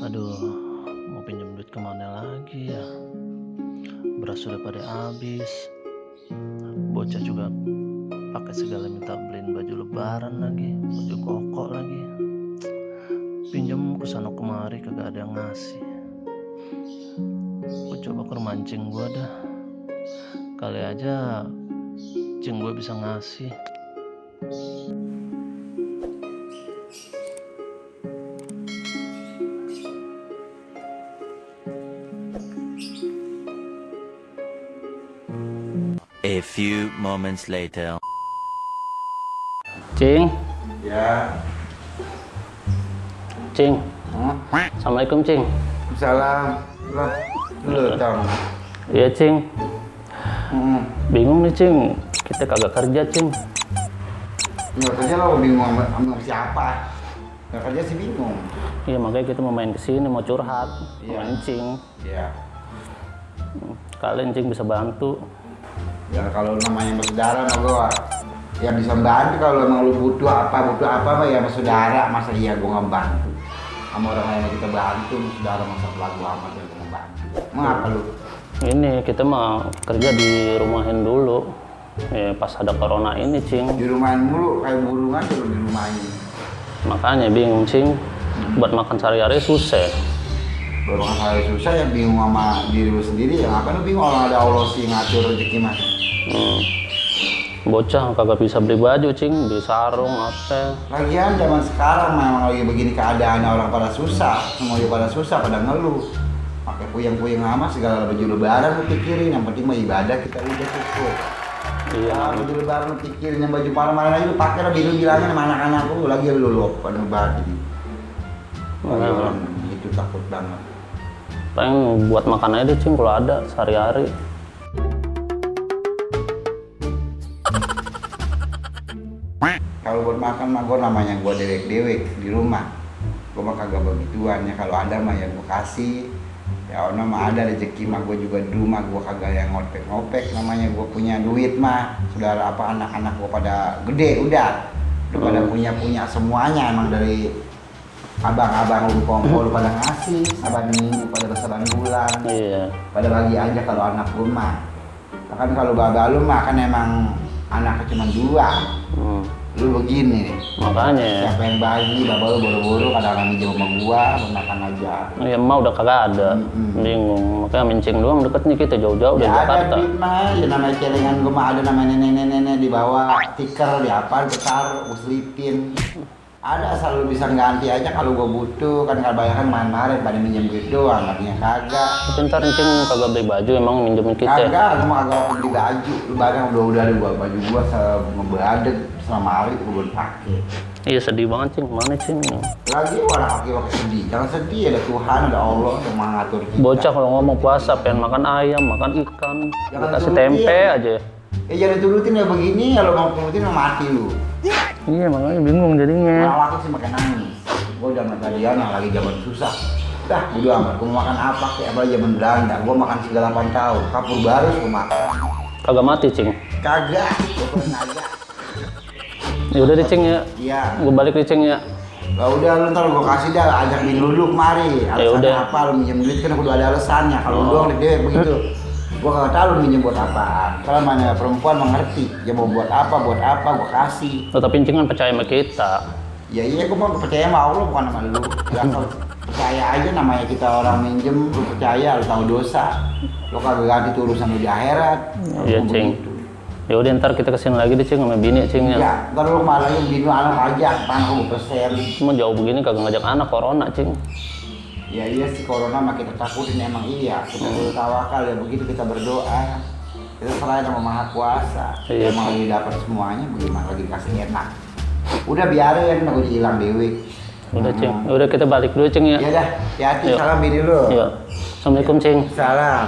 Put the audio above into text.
Aduh, mau pinjam duit kemana lagi ya? Beras sudah pada habis. Bocah juga pakai segala minta beliin baju lebaran lagi, baju koko lagi. Pinjam kesana kemari kagak ada yang ngasih. Gue coba ke rumah cing gue dah. Kali aja cing gue bisa ngasih. A few moments later. Cing, Ya. Cing. Assalamualaikum, Cing. Salam. Lah, lu tang. Iya, Cing. Bingung nih, Cing. Kita kagak kerja, Cing. Nggak kerja lo bingung sama siapa? Nggak kerja sih bingung. Iya, makanya kita mau main kesini, mau curhat, Iya. mancing. Iya. Kalian, Cing, bisa bantu. Ya kalau namanya bersaudara sama gua, ya bisa bantu kalau emang lu butuh apa mah ya sama saudara. Masa iya gua nggak bantu? Sama orang lain yang kita bantu, saudara masa pelaku amat yang gua bantu. Mengapa lu? Ini kita mau kerja di rumahin dulu. Pas ada corona ini, Cing. Di rumahin mulu kayak burung aja lu di rumahin. Makanya bingung, Cing. Buat makan sehari-hari susah. Kalau makan hari susah ya bingung sama diri lu sendiri. Ya ngapain lu bingung orang ada Allah sih ngatur rezeki mah. Bocah kagak bisa beli baju, Cing, beli sarung apa. Lagian zaman sekarang memang lagi begini keadaan, orang pada susah, semuanya pada susah, pada ngeluh. Pakai puyeng-puyeng amat segala baju lebaran lu pikirin, yang penting mah ibadah kita udah cukup. Iya. Baju lebaran lu pikirin, yang baju malam-malam aja lu pakai lah, lu bilangin sama anak-anak lu lagi lu pada lebaran jadi. Orang itu takut banget. Pengen buat makan aja deh, Cing, kalau ada sehari-hari. Kalau buat makan mah gue namanya gue dewek-dewek di rumah. Gue mah kagak begituan ya, kalau ada mah ya gue kasih. Ya ono mah ada rezeki mah gue juga di rumah, gue kagak yang ngopek-ngopek, namanya gue punya duit mah. Saudara apa anak-anak gue pada gede udah pada punya semuanya, emang dari abang-abang lu kompol pada ngasih, saban minggu pada saban bulan. Iya. Pada bagi aja kalau anak rumah. Bahkan kalau baba lu mah kan emang anaknya cuma 2. Lu begini nih, Makanya. siapa yang bagi, bapak lu buru-buru kadang-kadang minjem sama gua, makan aja. Iya, emak udah kagak ada. Bingung. Makanya mincing doang deket nih kita jauh-jauh dari Ya Jakarta. ada duit mah, ya namanya celengan gua mah ada namanya nenek-nenek di bawah stiker di apa, besar, gua selipin. Ada asal lu bisa ganti aja kalau gua butuh, kan kebanyakan main-main pada minjem duit doang, artinya kagak. Tapi ntar Cing kagak beli baju, emang minjemin kita. Kagak, gua mah kagak beli baju, lebaran udah ada gua baju gua ngebadeg selama hari gua belum pakai. Iya, sedih banget, Cing. Mana, Cing? Lagi orang pakai sedih, jangan sedih, ada Tuhan, ada Allah yang mengatur kita. Bocah kalau ngomong puasa pengen makan ayam, makan ikan, Jangan dikasih turutin. tempe aja. Jangan turutin ya begini, kalau mau turutin mati lu. Iya, makanya bingung jadinya. Orang laki sih makin nangis. Gua zaman tadian yang lagi zaman susah. Dah, udah amat. Gua mau makan apa kayak apa zaman Belanda. Gua makan segala pantau. Kapur baru gua makan. Kagak mati, Cing. Kagak, gua pengen aja. Ya udah deh, Cing ya. Iya. Gue balik deh, Cing ya. Lah udah lu ntar gua kasih dah, ajak bini lu dulu kemari. Alasannya udah. apa? Lu minjem duit kan udah ada alasannya. Kalau lu doang dia begitu. Gua kagak tahu lu minjem buat apaan. Kalau mana perempuan mengerti, dia mau buat apa, gua kasih. Oh, tapi Cing kan percaya sama kita. Ya iya, gua mau percaya sama Allah bukan sama lu. Ya kalau percaya aja namanya kita orang minjem, lu percaya, lu tahu dosa. Lu kagak ganti tuh urusan lu di akhirat. Iya, Lu Cing. begitu. Ya udah ntar kita kesini lagi deh, Cing, sama bini, Cing ya. Ya, ntar lu malah yang bini anak ajak, tanah lu pesen. Cuma jauh begini kagak ngajak anak corona, Cing. Ya iya sih, corona mah kita takutin emang iya. Kita perlu tawakal ya, begitu kita berdoa. Kita serahin sama Maha Kuasa. Iya. Emang lagi dapat semuanya, bagaimana lagi dikasih enak. Udah biarin, aku hilang dewi. Udah, Cing. Ya udah kita balik dulu, Cing ya. Ya dah, hati-hati, Yuk. salam bini lu. Iya. Assalamualaikum, Cing. Salam.